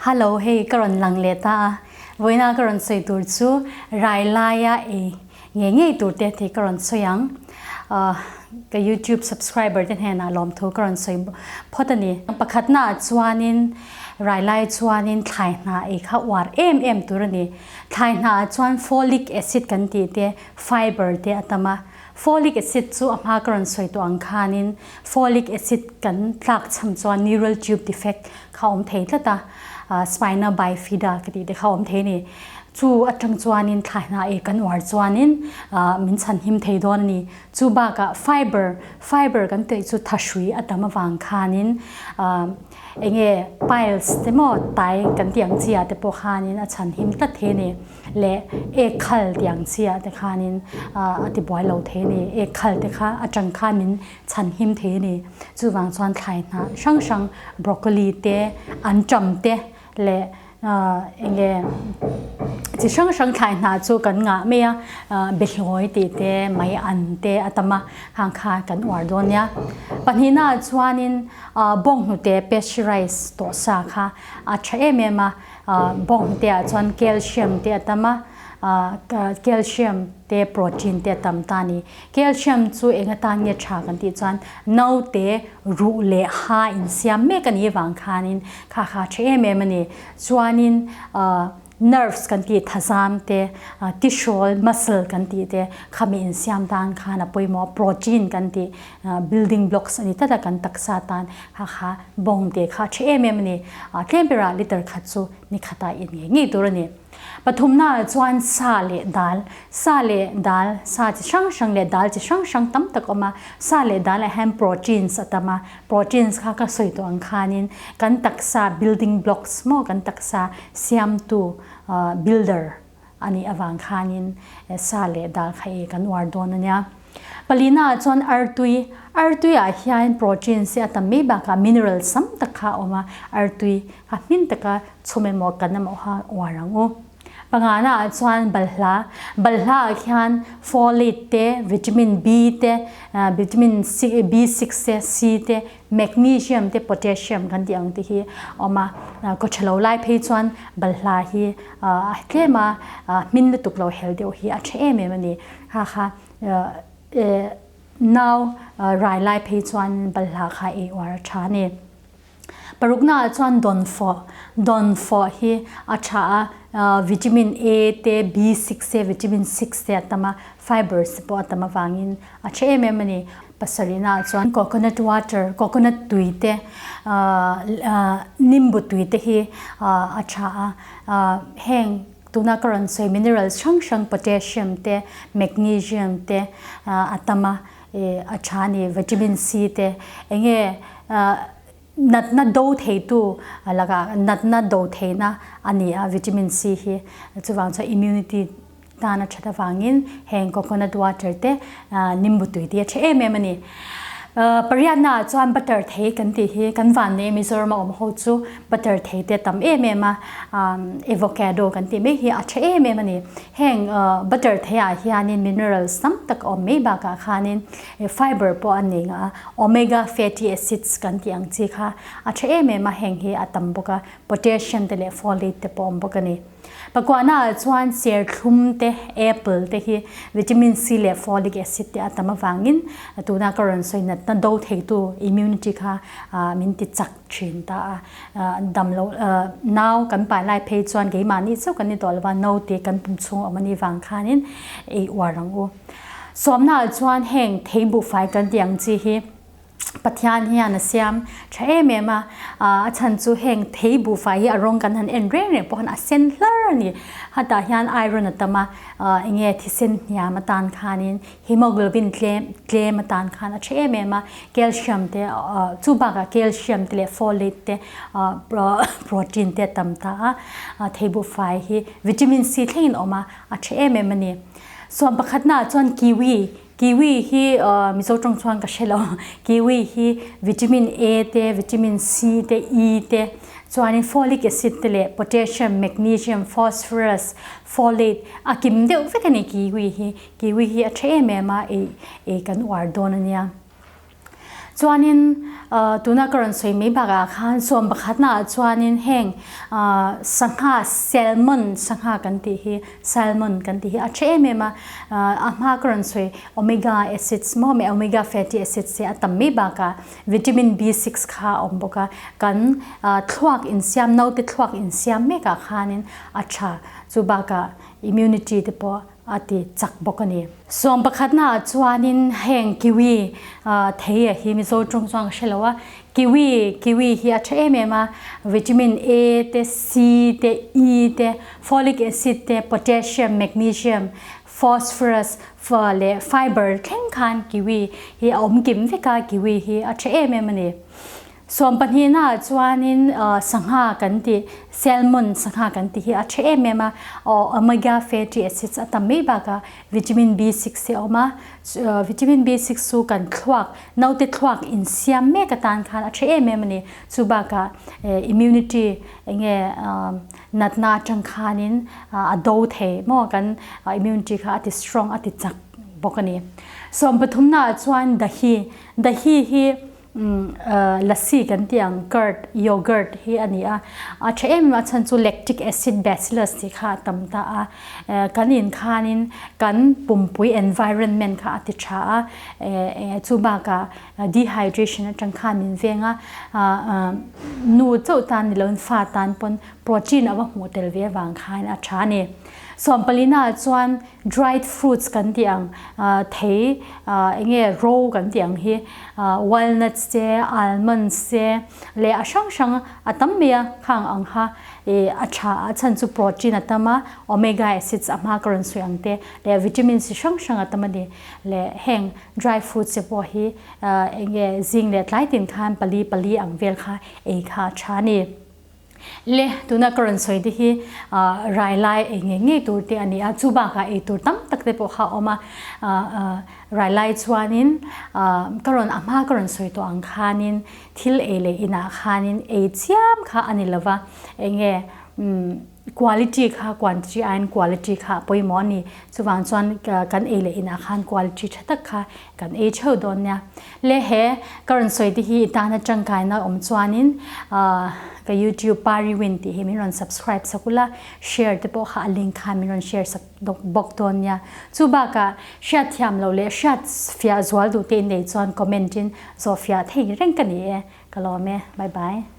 Hallo hei ka rawn lang leh ta a, vawiina ka rawn sawi tur chu rai laia ei ngei ngei tur te tih ka rawn sawi ang. Ka youtube subscriber te hnenah lawmthu ka rawn sawi phawt a ni. Pakhatna ah chuanin rai lai chuanin thlai hna ei kha uar em em tur a ni. Thlai hna ah chuan folic acid kan tih te, fiber te a tam a. Folic acid chu a hma ka rawn sawi tawh ang khanin folic acid kan tlak cham chuan neural tube defect kha a awm thei tlat a, spina bifida ka tih te kha a awm thei a ni. Chu atang chuanin thlai hna ei kan uar chuanin min chhan him thei dawn a ni. Chu bakah fiber, fiber kan tih chu thahrui a tam avang khanin enge piles te maw tai kan tih ang chi ah te pawh khanin a chhan him tlat thei a ni. leh ek khal tih ang chi ah te khanin a ti buai lo thei a ni. Ek khal te kha atang khan min chhan him thei a ni. Chuvang chuan thlai hnah hrang hrang broccoli te, anṭam te leh enge chi hrang hrang thlai hnah chu kan ngah mai a, behlawi tih te, mai an te a tam a, khang kha kan uar dawn nia. Pahnihna ah chuanin bawnghnute pasteurized tawh sa kha a tha em em a. Bawng te ah chuan calcium te a tam a, calcium te protein te a tam ta a ni. Calcium chu eng atan nge tha kan tih chuan naute ruh leh ha insiam mek a nih avang khanin kha kha tha em em a ni. Chuanin nerves kan tih thazam te, tihrawl muscle kan tih te khami insiam tan khan a pawimawh a, protein kan tih building blocks a ni tlat a kan taksa tan kha kha bawng te kha a tha em em a ni. Tlem berah liter khat chu ni khatah in ngei ngei tur a ni. Pathumna ah chuan sa leh dal, sa leh dal, sa chi hrang hrang leh dal chi hrang hrang tam tak a awm a, sa leh dal ah hian proteins a tam a, proteins kha ka sawi tawh ang khanin kan taksa building blocks maw kan taksa siamtu builder a nih avang khanin sa leh dal kha ei kan uar dawn a nia. Palina ah chuan artui, artui ah hian proteins hi a tam mai bakah minerals tam tak kha a awm a, artui kha hmin taka chhum emaw kan emaw kha uar ang u. Pangana ah chuan balhla, balhla ah khian folate te, vitamin B te, vitamin B6 te, C te, Magnesium te potassium kan tih ang te hi a awm a, kawthalo lai phei chuan balhla hi a tlem a, hmin lutuk lo hel deuh hi a tha em em a ni. Kha kha nau rai lai phei chuan balhla kha ei uar a tha a ni. Parukna ah chuan dawnfawh, dawnfawh hi a tha a, vitamin A te, B6 te, vitamin 6 te a tam a, fibers te pawh a tam avangin a tha em em a ni. Pasarihna ah chuan coconut water, coconut tui te, nimbu tui te hi a tha a, heng tuna ka rawn sawi minerals hrang hrang potassium te, magnesium te a tam a, a tha a ni, vitamin C te enge natna do theitu lakah natna do theihna a ni a vitamin C hi chuvang chuan immunity tan a that avangin heng coconut water te nimbu tui te a tha em em a ni. Pariatna ah chuan butter thei kan tih hi kan van nei Mizoram a awm ho chu butter thei te a tam em em a, avocado kan tih mai hi a tha em em a ni. Heng butter thei ah hianin minerals tam tak a awm mai bakah khanin fiber pawh a nei ngah a, omega fatty acids kan tih ang chi kha a tha em em a, heng hi a tam bawk a, potassium te leh folate te pawh a awm bawk a ni. Pakuahna ah chuan serthlum te, apple te hi vitamin C leh folic acid te a tam avangin tuna ka rawn sawi natna do theitu immunity kha min ti chak thin ta a. Dam lo nau kan pai lai phei chuan keimahni chauh kan ni tawh lova naute kan pum chhung a awm anih vang khanin ei uar ang u. Sawmna ah chuan heng thei buhfai kan tih ang chi hi Pathian hian a siam tha em em a, a chhan chu heng thei buhfai hi a rawng kan han en reng reng pawh khan a sen hlar a ni. Hatah hian iron a tam a, enge thisen hniam atan khanin hemoglobin tlem tlem atan khan a tha em em a, calcium te chu bakah calcium te leh folate te protein te a tam ta a, thei buhfai hi vitamin C thlengin a awm a, a tha em em a ni. Sawm pakhatnaah chuan kiwi Kiwi hi Mizo tawng chuan ka hre lo. Kiwi hi vitamin A te, vitamin C te, E te, chuanin folic acid te leh potassium, magnesium, phosphorus, folate a kim deuh vek a ni kiwi hi. Kiwi hi a tha em em a, ei ei kan uar dawn a nia. Chuanin tuna ka rawn sawi mai bakah khan sawm pakhatnaah chuanin heng sangha salmon sangha kan tih hi salmon kan tih hi a tha em em a, a hma ka rawn sawi omega acids maw omega fatty acids te a tam mai bakah vitamin B6 kha a awm bawk a, kan thluak insiam naute thluak insiam mekah khanin a tha chu bakah immunity te pawh a ti chak bawk a ni. Sawm pakhatnaah chuanin heng kiwi thei a hi Mizo tawng chuan ka hre lo a, kiwi kiwi hi a tha em em a, vitamin A te, C te, E te, folic acid te, potassium, magnesium, phosphorus leh fiber thleng khan kiwi hi a awm kim vek a, kiwi hi a tha em em a ni. Sawm pahnihnaah chuanin sangha kan tih, salmon sangha kan tih hi a tha em em a, omega fatty acids a tam mai bakah vitamin B6 hi a awm a, vitamin B6 chu kan thluak, naute thluak insiam mek atan khan a tha em em a ni. Chu bakah immunity enge natna atang khanin a do thei maw kan immunity kha a ti strong a ti chak bawk a ni. Sawm pathumnaah chuan dahi, dahi hi Lassi kan tih ang curd, yogurt hi a ni a, a tha em em a chhan chu lactic acid bacillus tih kha a tam ta a, kan in khanin kan pumpui environment kha a ti tha a, chu bakah dehydration atang khan min veng a, nu chauh tan ni loin fa tan pawn protein a va hmuh tel ve avang khan a tha a ni. Sawmpalina chuan Dried fruits kan tih ang thei eng nge ro kan tih ang hi walnuts te almonds te leh a hrang hrang a tam mai a khang ang kha ih a tha a chhan chu protein a tam a omega acids a hma ka rawn sawi ang te leh vitamins chi hrang hrang a tam a ni leh heng dry fruits te pawh hi eng nge zing leh tlai tin khan pali pali ang vel kha ei kha a tha a ni. Le, tuna ka rawn sawi te hi rai lai ei ngei ngei tur te a ni a, chu bakah ei tur tam tak te pawh kha a awm a, rai lai chuanin ka rawn a hma ka rawn sawi tawh ang khanin thil ei leh inah khanin ei chiam kha a ni lova, eng nge quality kha quantity aiin quality kha a pawimawh a ni, chuvang chuan kan ei leh inah khan quality tha tak kha Kan ei theuh dawn nia. Le he ka rawn sawi te hi i tana tangkaina awm chuanin ka YouTube Pariwin tih hi min rawn subscribe sak ula, share te pawh kha a link khan min rawn share sak bawk dawn nia. Chu bakah hriat thiam loh leh hriat fiah zual duh te in nei chuan comment in zawh fiah thei reng ka ni e. Ka lawm e. Bye bye.